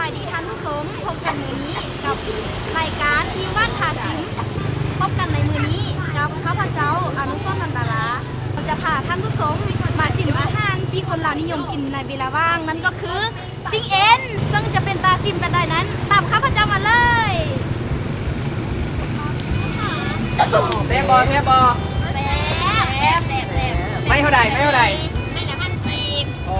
ສະບາຍດີທ່ານຜູ້ຊົມ, ພົບກັນມື້ນີ້ກັບລາຍການອີວານພາຊິມ. ພົບກັນໃນມື້ນີ້ກັບຂ້າພະເຈົ້າ ອະນຸສອນ ວັນຕາລາ, ຈະພາທ່ານຜູ້ຊົມມາຊິມອາຫານທີ່ຄົນລາວນິຍົມກິນໃນເວລາວ່າງ, ນັ້ນກໍຄື ປີ້ງເອັນ, ເຊິ່ງຈະເປັນຕາຊິມປານໃດນັ້ນ ຕາມຂ້າພະເຈົ້າມາເລີຍ. ແຊບບໍ່? ແຊບບໍ່? ແຊບ ແຊບ ແຊບ ແຊບ. ໄມ້ເທົ່າໃດ? ໄມ້ເທົ່າໃດ? ໄມ້ລະພັນກີບ. ອໍ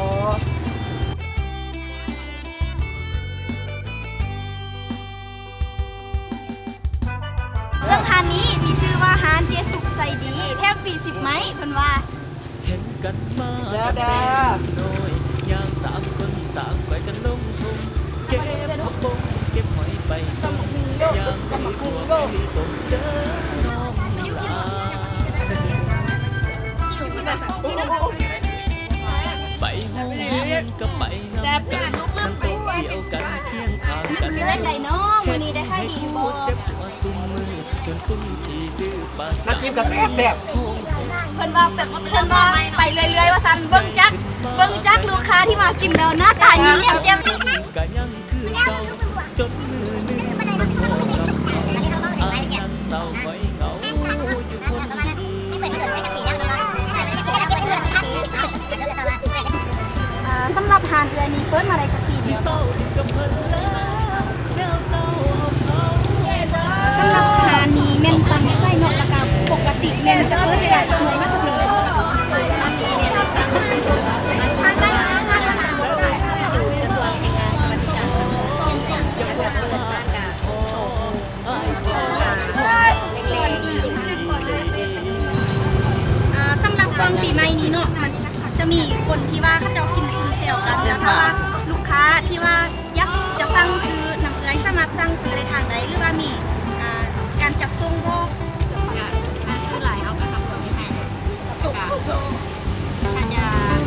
ເຊິ່ງຮ້ານນີ້ມີຊື່ວ່າຮ້ານເຈສຸກໃຈດີ ແຖມຟຣີສິບໄມ້ ເພິ່ນວ່າ. ເຫັນກັນມາແຕ່ນ້ອຍ ຍ່າງຕາມຄົນຕາມໄປກັນລົງທົ່ງ ເກັບຜັກບົ້ງເກັບຫອຍໄປສົ່ງ ຍາມມີຜົວມີລູກເດີນ້ອງຫຼາ ໄປໂຮງຮຽນກໍໄປນຳກັນ ນັ່ງໂຕະດຽວກັນ ຄຽງຂ້າງກັນ ເປັນຈັ່ງໃດນ້ອງ ມື້ນີ້ໄດ້ຂາຍດີບໍ່? ເຈັບຫົວຊຸມມື້ ຈົນຊຸມຂີ້ດື້ປາກ ນ້ຳຈິ້ມກໍແຊບໆ ເພິ່ນວ່າແບບ ເພິ່ນວ່າໄປເລື້ອຍໆວ່າຊັ້ນ. ເບິ່ງຈາກ ເບິ່ງຈາກລູກຄ້າທີ່ມາກິນແລ້ວ ໜ້າຕາຍິ້ມແຍ້ມແຈ່ມໃສ ກໍຍັງຄືເກົ່າ ຈົນມື້ໜຶ່ງນ້ອງພໍກັບເຂົາ ອ້າຍນາງສາວຫງອຍເຫງົາຢູ່ຄົນດຽວ. ອ່າ ສຳລັບຮ້ານເອື້ອຍນີ້ເປີດມາໄດ້ຈັກປີແລ້ວ? ສຳລັບຮ້ານນີ້ແມ່ນຕັ້ງຢູ່ໃສເນາະ ແລ້ວກະປົກກະຕິແມ່ນຈະເປີດເວລາຈັກໂມງມາຈົນເຖິງ? ອ່າ ສຳລັບຊ່ວງປີໃໝ່ນີ້ເນາະ ມັນຈະມີຄົນທີ່ວ່າເຂົາເຈົ້າກິນຊຸມແຈ່ວກັນ ແລ້ວຖ້າວ່າລູກຄ້າທີ່ວ່າຢາກຈະສັ່ງຊື້ນຳເອື້ອຍ ສາມາດສັ່ງຊື້ໄດ້ທາງໃດ ຫຼືວ່າມີ ອ່າ ການຈັດສົ່ງບໍ່? ຖ້າຊື້ຫຼາຍເຮົາກໍຮັບສົ່ງໃຫ້ ແລ້ວກໍຖ້າຈະ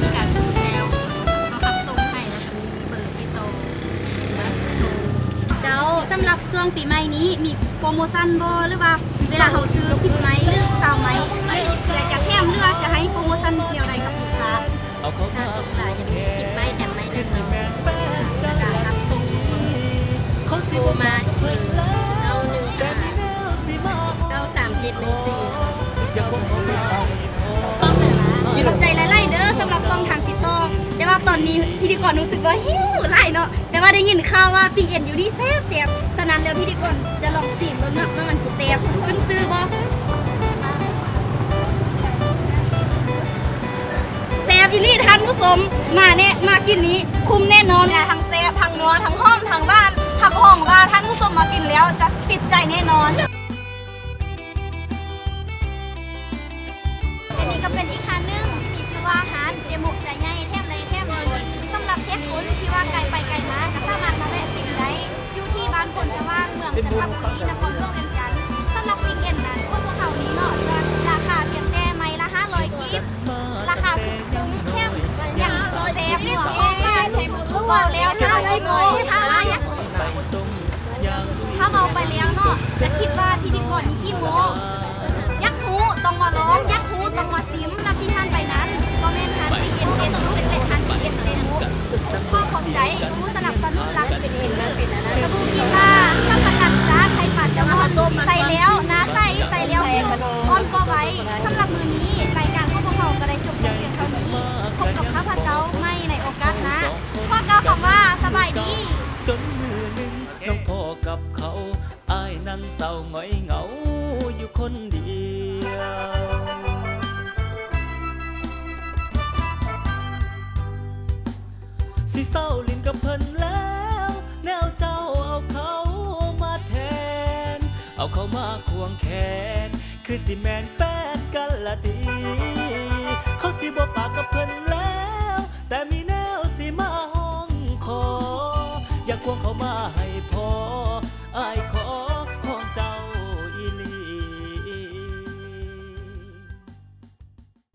ມີການຊື້ແລ້ວ ເຮົາຮັບສົ່ງໃຫ້ ແລ້ວກໍມີເບີຕິດຕໍ່ ເຈົ້າ. ສຳລັບຊ່ວງປີໃໝ່ນີ້ມີໂປຣໂມຊັນບໍ່ ຫຼືວ່າເວລາເຮົາຊື້ສິບໄມ້ ຫຼືຊາວໄມ້ ເອື້ອຍຈະແຖມ ຫຼືວ່າຈະໃຫ້ໂປຣໂມຊັນແນວໃດກັບລູກຄ້າ? ຖ້າສົ່ງຫຼາຍຈະມີສິບໄມ້ແຖມໄມ້ໜຶ່ງເນາະ ແລ້ວກະຮັບສົ່ງ ໂທມາເບີເກົ້າໜຶ່ງຫ້າ ເກົ້າສາມເຈັດໜຶ່ງສີ່ ເຈົ້າ. ຂອບໃຈຫຼາຍໆເດີ ສຳລັບຊ່ອງທາງຕິດຕໍ່. ແຕ່ວ່າຕອນນີ້ພິທີກອນຮູ້ສຶກວ່າຫິວຫຼາຍເນາະ ແຕ່ວ່າໄດ້ຍິນຂ່າວວ່າປີ້ງເອັນຢູ່ນີ້ແຊບໆ ສະນັ້ນແລ້ວພິທີກອນຈະລອງຊີມເບິ່ງເນາະ ວ່າມັນຊິແຊບຂຶ້ນຊື່ບໍ່? ແຊບອີ່ຫຼີທ່ານຜູ້ຊົມ ມາແນ່ ມາກິນນີ້ຄຸ້ມແນ່ນອນ ທັງແຊບ ທັງນົວ ທັງຫອມ ທັງຫວານ ຮັບຮອງວ່າທ່ານຜູ້ຊົມມາກິນແລ້ວຈະຕິດໃຈແນ່ນອນ. ແລະນີ້ກໍເປັນອີກຮ້ານໜຶ່ງທີ່ມີຊື່ວ່າຮ້ານເຈໂມະໃຈໃຫຍ່ ແຖມໄດ້ແຖມເງິນ. ສຳລັບເຂດຄົນທີ່ວ່າໄກໄປໄກມາກໍສາມາດມາແວະຊິມໄດ້ ຢູ່ທີ່ບ້ານໂພນສະຫວ່າງ ເມືອງຈັນທະບູລີ ນະຄອນຫຼວງວຽງຈັນ. ສຳລັບປີ້ງເອັນນັ້ນ ຂອງພວກເຮົານີ້ເນາະ ຈະລາຄາພຽງແຕ່ໄມ້ລະຫ້າຮ້ອຍກີບ ລາຄາສຸດຄຸ້ມ ແຖມຍັງແຊບນົວຫອມຫວານ. ເວົ້າແລ້ວຈະບໍ່ຂີ້ໂມ້ ຖ້າວ່າຢາກ ຖ້າເວົ້າໄປແລ້ວເນາະ ຈະຄິດວ່າພິທີກອນນີ້ຂີ້ໂມ້. ຢາກຮູ້ຕ້ອງມາລອງ ຢາກຮູ້ຕ້ອງມາຊິມ. ແລະທີ່ຜ່ານໄປນັ້ນກໍແມ່ນຮ້ານປີ້ງເອັນເຈສຸກ ແລະຮ້ານປີ້ງເອັນເຈໂມະ. ຂໍຂອບໃຈຜູ້ສະໜັບສະໜູນຫຼັກ ສະບູກິນລາ ສານສະກັດຈາກໄຂ່ປາແຊລມອນ ໃສ່ແລ້ວໜ້າໃສ ໃສ່ແລ້ວອ່ອນກວ່າໄວ. ສຳລັບມື້ນີ້ ລາຍການຂອງພວກເຮົາກໍໄດ້ຈົບລົງພຽງເທົ່ານີ້. ພົບກັບຂ້າພະເຈົ້າໃໝ່ໃນໂອກາດໜ້າ. ຂໍກ່າວຄຳວ່າສະບາຍດີ. ຈົນມື້ໜຶ່ງນ້ອງພໍກັບເຂົາ ອ້າຍນັ່ງເສົ້າຫງອຍເຫງົາຢູ່ຄົນດຽວ. ຊິເຊົາຫຼິ້ນກັບເພິ່ນແລ້ວ ແນວເຈົ້າເອົາເຂົາມາແທນ ເອົາເຂົາມາຄວງແຂນ ຄືຊິແມ່ນແຟນກັນລະຕິ ເຂົາຊິບໍ່ປະ